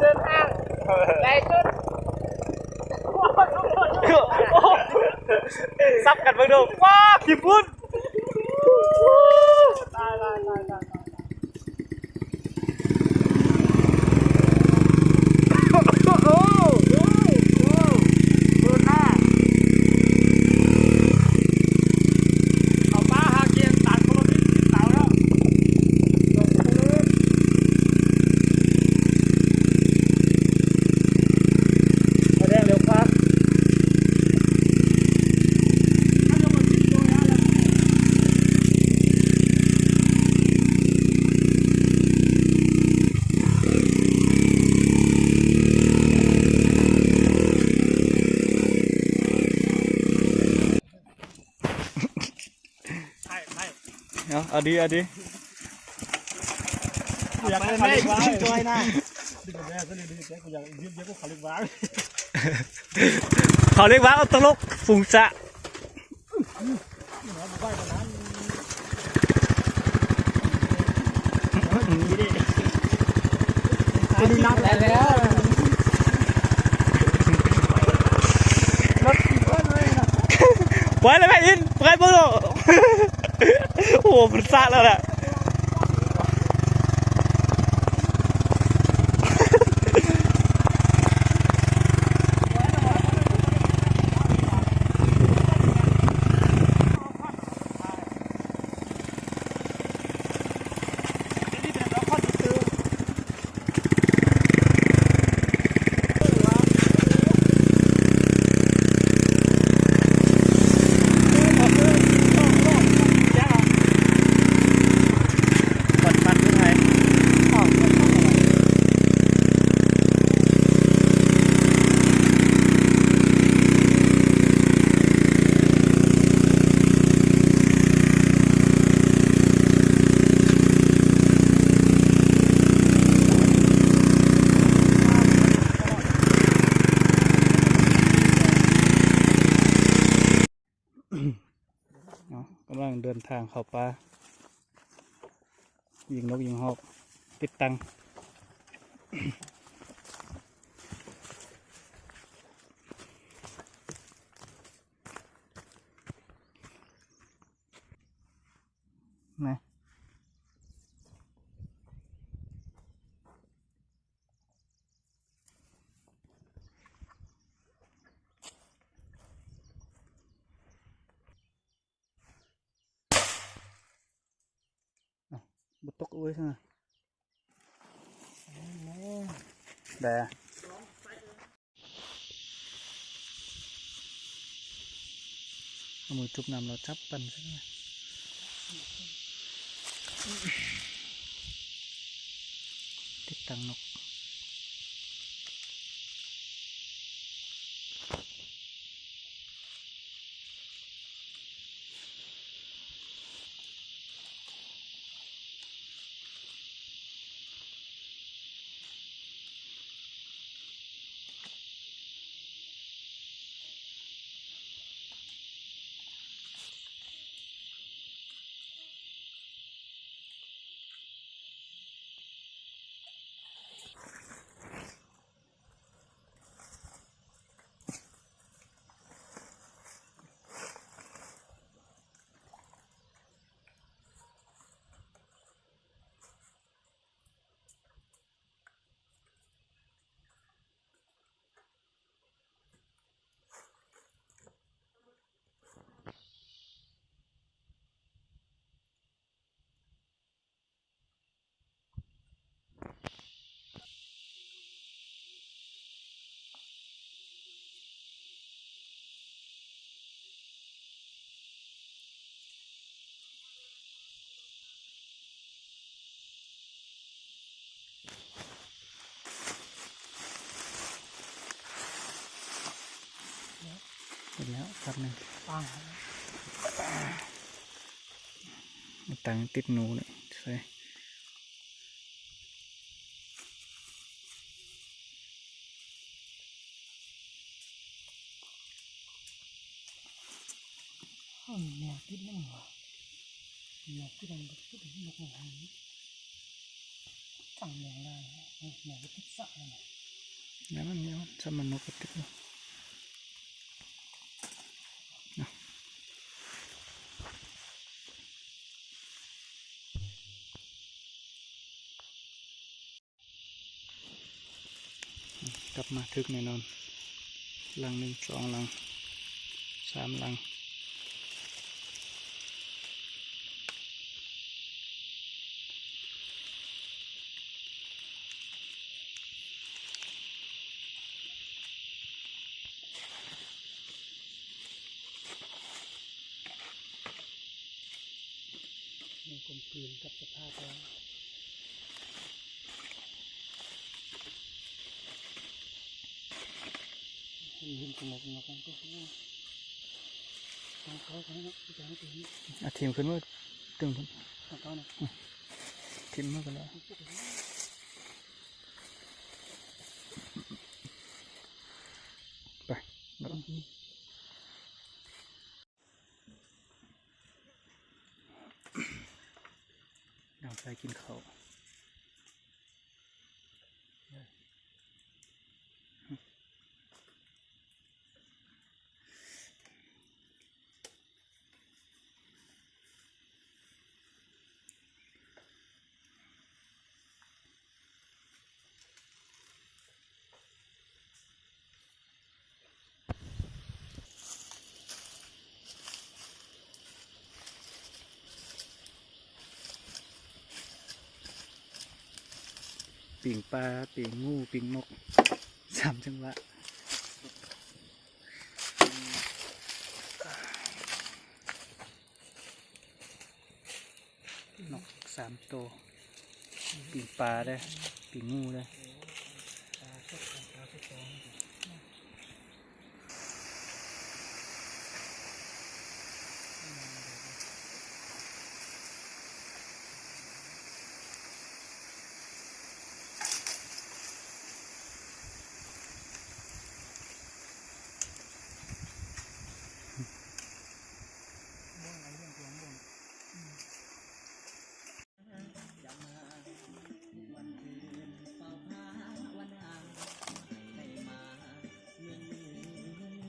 ເດີນທາງໄກສຸດ ໂອ້ໂຫ ສັບກັນເບິ່ງດູ ວ້າ ຂີ້ຝຸ່ນ ຕາຍ ຕາຍ ຕາຍ ຕາຍ. ເອົາ ເອົາດີ ເອົາດີ ຢາກໃຫ້ເຂົາເລັກ ຊ່ວຍນະ ເຂົາເລັກວ່າ ເອົາຕະຫຼົກ ຟຸງສະ. ໄດ້ແລ້ວ ລົດທີ່ເພິ່ນເລີຍນະ ໄປແລ້ວແມ່ອິນ ໄປເບິ່ງໂລດ ໂອ້ ມັນສະແລ້ວແຫຼະ. ເນາະ ກຳລັງເດີນທາງເຂົ້າປ່າ ຍິງນົກຍິງຮອກ ຕິດຕັ້ງ ນະ. ອ້າວ ບໍ່ຕົກເອີຍຊັ້ນນະ ແບ ເອົາມືຈຸບນ້ຳແລ້ວຈັບປັ່ນຊະ ຕິດຕັ້ງນົກ. ເຫັນແລ້ວ ຄັກໜຶ່ງ ຕັ້ງຕິດໜູນີ້ໃສ່. ເອົາແນວຕິດນຳຫວາ ແນວຕິດນຳ ຕິດນົກມັນຫັ້ນ. ຝັງແມງໄດ້ ແມງຕິດສະນັ້ນນະ ຢ່າມັນ ຢ່າມັນ ຊ້ຳມັນນົກກໍຕິດເນາະ. ກັບມາຖືກແນ່ນອນ ຫຼັງໜຶ່ງ ສອງຫຼັງ ສາມຫຼັງ. ມັນກົມກືນກັບສະພາບແລ້ວ ເຫັນ ເຫັນຕົວ ຕົວ ຕົວ ຕົວ ຕົວ ຕົວ ເອົາຖິ້ມຂຶ້ນມາ ຕຶງຂຶ້ນ ຕົວເກົ່ານະ ຖິ້ມມາກໍໄດ້ ໄປ. ດາວໄປກິນເຂົ້າ. ປີ້ງປາ ປີ້ງງູ ປີ້ງນົກ ສາມຈັງຫວະ. ນົກສາມໂຕ ປີ້ງປາເດ້ ປີ້ງງູເດ້.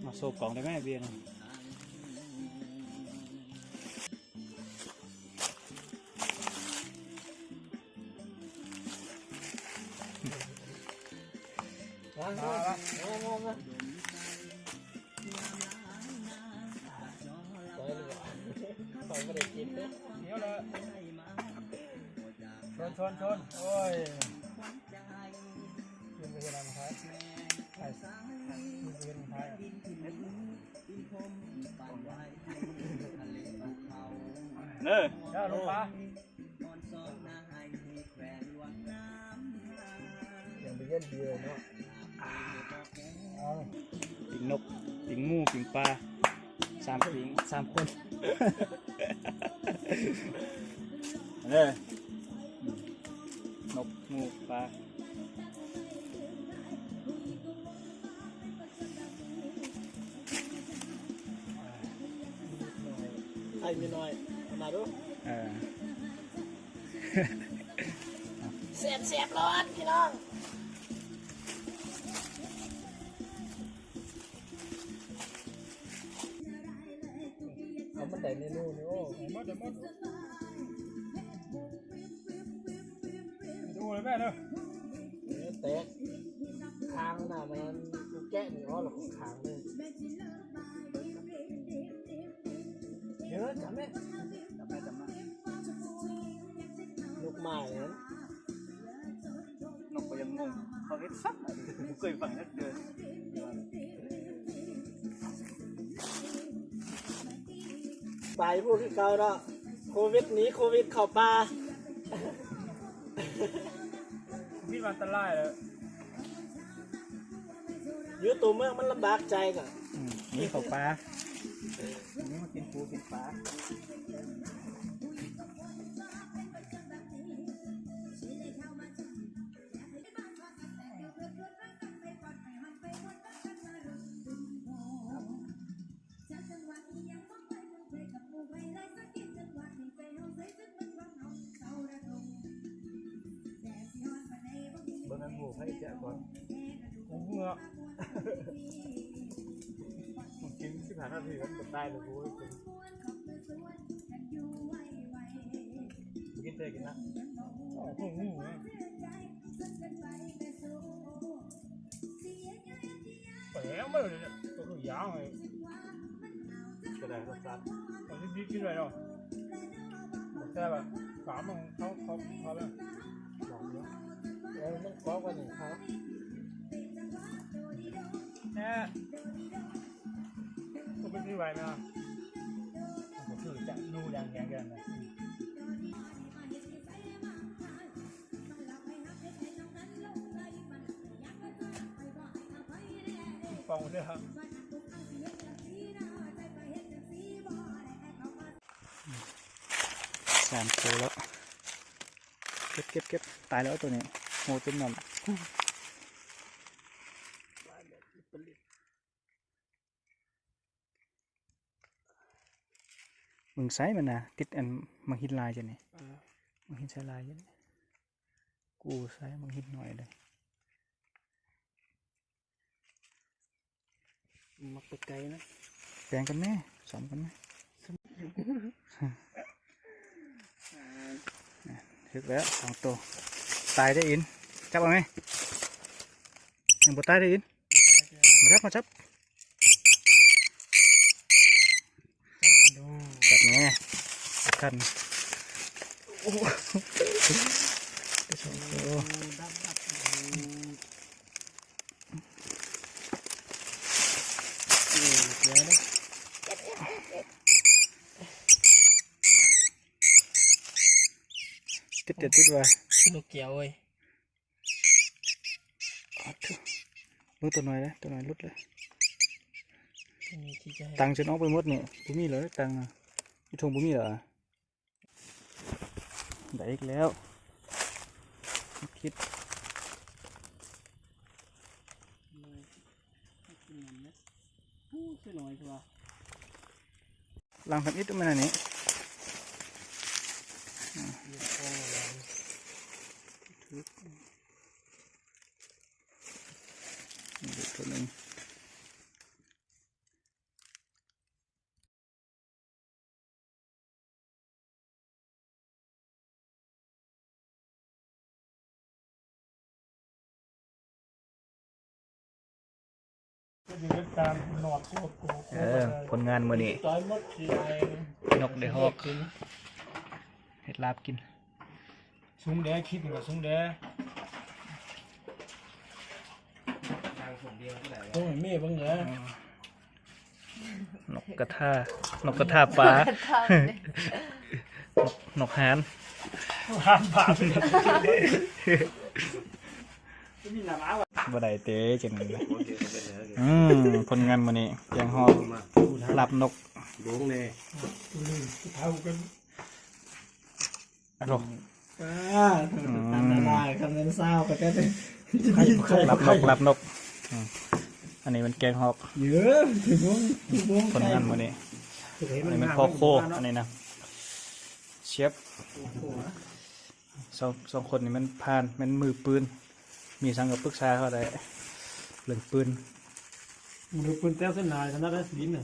ມາໂຊກອງໄດ້ໄໝເບຍນະ? ມາ ມາ ມາ ມາ ມາ. ຂ້ອຍບໍ່ໄດ້ກິນເດ້. ເອົາລະ ຊົນ ຊົນ ຊົນ. ໂອ້ຍ ກິນໄປເຮັດອັນໄທ ໄທ ກິນໄປເຮັດອັນໄທ. ເດີ ເດີ ລົງປາ. ຍັງໄປເຮັດເບຍເນາະ. ເອົາ ປີ້ງນົກ ປີ້ງງູ ປີ້ງປາ ສາມປີ້ງ ສາມຄົນ. ເດີ ນົກ ງູ ປາ. ໄຂ່ມີນ້ອຍ ເອົາມາດູ. ເອີ ແຊບໆ ໂລດພີ່ນ້ອງ. ເອົາມັນໄດ້ເມນູນີ້ ໂອ້ ໄດ້ໝົດ ໄດ້ໝົດ. ດູເລີຍແມ່ເດີ. ເອີ ແຕກ ຄາງໜ້າມັນ ກູແກະນີ້ອອກແລ້ວຄາງເລີຍ. ເດີ ຈັບແມ່ ຈັບໄປ ຈັບມາ. ນົກໝາຍຫັ້ນ ນົກກໍຍັງງົງ ເຂົາເຮັດສັດ ບໍ່ເຄີຍຟັງຈັກເທື່ອ. ໄປພຸ້ນຄືເກົ່າເນາະ ໂຄວິດໜີໂຄວິດເຂົ້າປ່າ. ຄິດວ່າອັນຕະລາຍແລ້ວ ຢູ່ຕົວເມືອງມັນລຳບາກໃຈກໍ ອືມ ໜີເຂົ້າປ່າ ໜີມາກິນປູກິນປາ. ໃຫ້ແກະກ່ອນ ເໝືອກ ກິນສິບຫ້ານາທີມັນກໍຕາຍແລ້ວ ໂອ້ຍ ກິນເທື່ອກິນນະ ໂອ້ໂຫ ແປງມາເລີຍ ກໍຄືຢ່າງເລີຍ ກໍໄດ້ລົດຊາດ ມັນດີກິນໄດ້ເນາະ ແຕ່ວ່າສາມມັນເຂົ້າ ເຂົ້າ ເຂົ້າແລ້ວ ເອີ ມັນກອບກັນນີ້ເຂົ້າ ແທ້ ກໍເປັນທີ່ໄວນະ ກໍຄືຈະດູຢ່າງແຮງເກີນໄປ. ປອງເດີ ສາມໂຕແລ້ວ ເກັບ ເກັບ ເກັບ ຕາຍແລ້ວໂຕນີ້ ໂຫ ເຕັມນ້ຳ ເບິ່ງໄຊມັນນະ ຕິດອັນໝາກຫີນລາຍຈັ່ງນີ້ ເອີ ໝາກຫີນຊາຍລາຍຈັ່ງນີ້ ກູໃສ່ໝາກຫີນໜ້ອຍເດ້ ມັກໄປໄກນະ ແປງກັນແມ້ ສອມກັນແມ້ ອ່າ ຖືກແລ້ວສອງໂຕ ຕາຍເດີອິນ ຈັບເອົາແມ້ ຍັງບໍ່ຕາຍເດີອິນ. ມາຈັບ ມາຈັບ ຈັບແນ່ ຄັນ ໂອ້ ໄດ້ສອງໂຕ ຕິດ ຕິດ ຕິດວ່າ ນົກແກ້ວເອີຍ. ເບິ່ງໂຕນ້ອຍເດ້ ໂຕນ້ອຍຫຼຸດເລີຍ ຕັງຈົນອອກໄປໝົດນີ້ ບໍ່ມີເລີຍຕັງນະ ຢູ່ທົ່ງບໍ່ມີເລີຍ ໄດ້ອີກແລ້ວ ຄິດ ຫຼັງທຳອິດມັນອັນນີ້ ອີກໂຕໜຶ່ງ. ເອີ ຜົນງານມື້ນີ້ ນົກໄດ້ຮອກ ເຮັດລາບກິນ. ສູງແດ່ ຄລິບນີ້ກໍສູງແດ່ ໂອ້ຍ ມີເບິ່ງເດີ ນົກກະທາ ນົກກະທາປາ ນົກ ນົກຫານ ຫານປາ ບໍ່ໄດ້ເຕະຈັ່ງນີ້. ອືມ ຜົນງານມື້ນີ້ ແກງຮອກ ລາບນົກ ໂດງແດ່ ເຜົາກັນ. ອາໂທ ອືມ ອັນຕະລາຍ ຄັນແມ່ນຊາວກໍຈະໄດ້ ລາບນົກ ລາບນົກ ອືມ ອັນນີ້ມັນແກງຮອກ ເອີ ຜົນງານມື້ນີ້ ອັນນີ້ແມ່ນພໍ່ຄົວ ອັນນີ້ນະ ເຊຟ ສອງ ສອງຄົນນີ້ແມ່ນພານ ແມ່ນມືປືນ ມີຫຍັງກໍປຶກສາເຂົາໄດ້ ເລື່ອງປືນ ມືປືນແຕ່ວເສັ້ນນາຍ ຖະໜັດໄດ້ສິນນະ.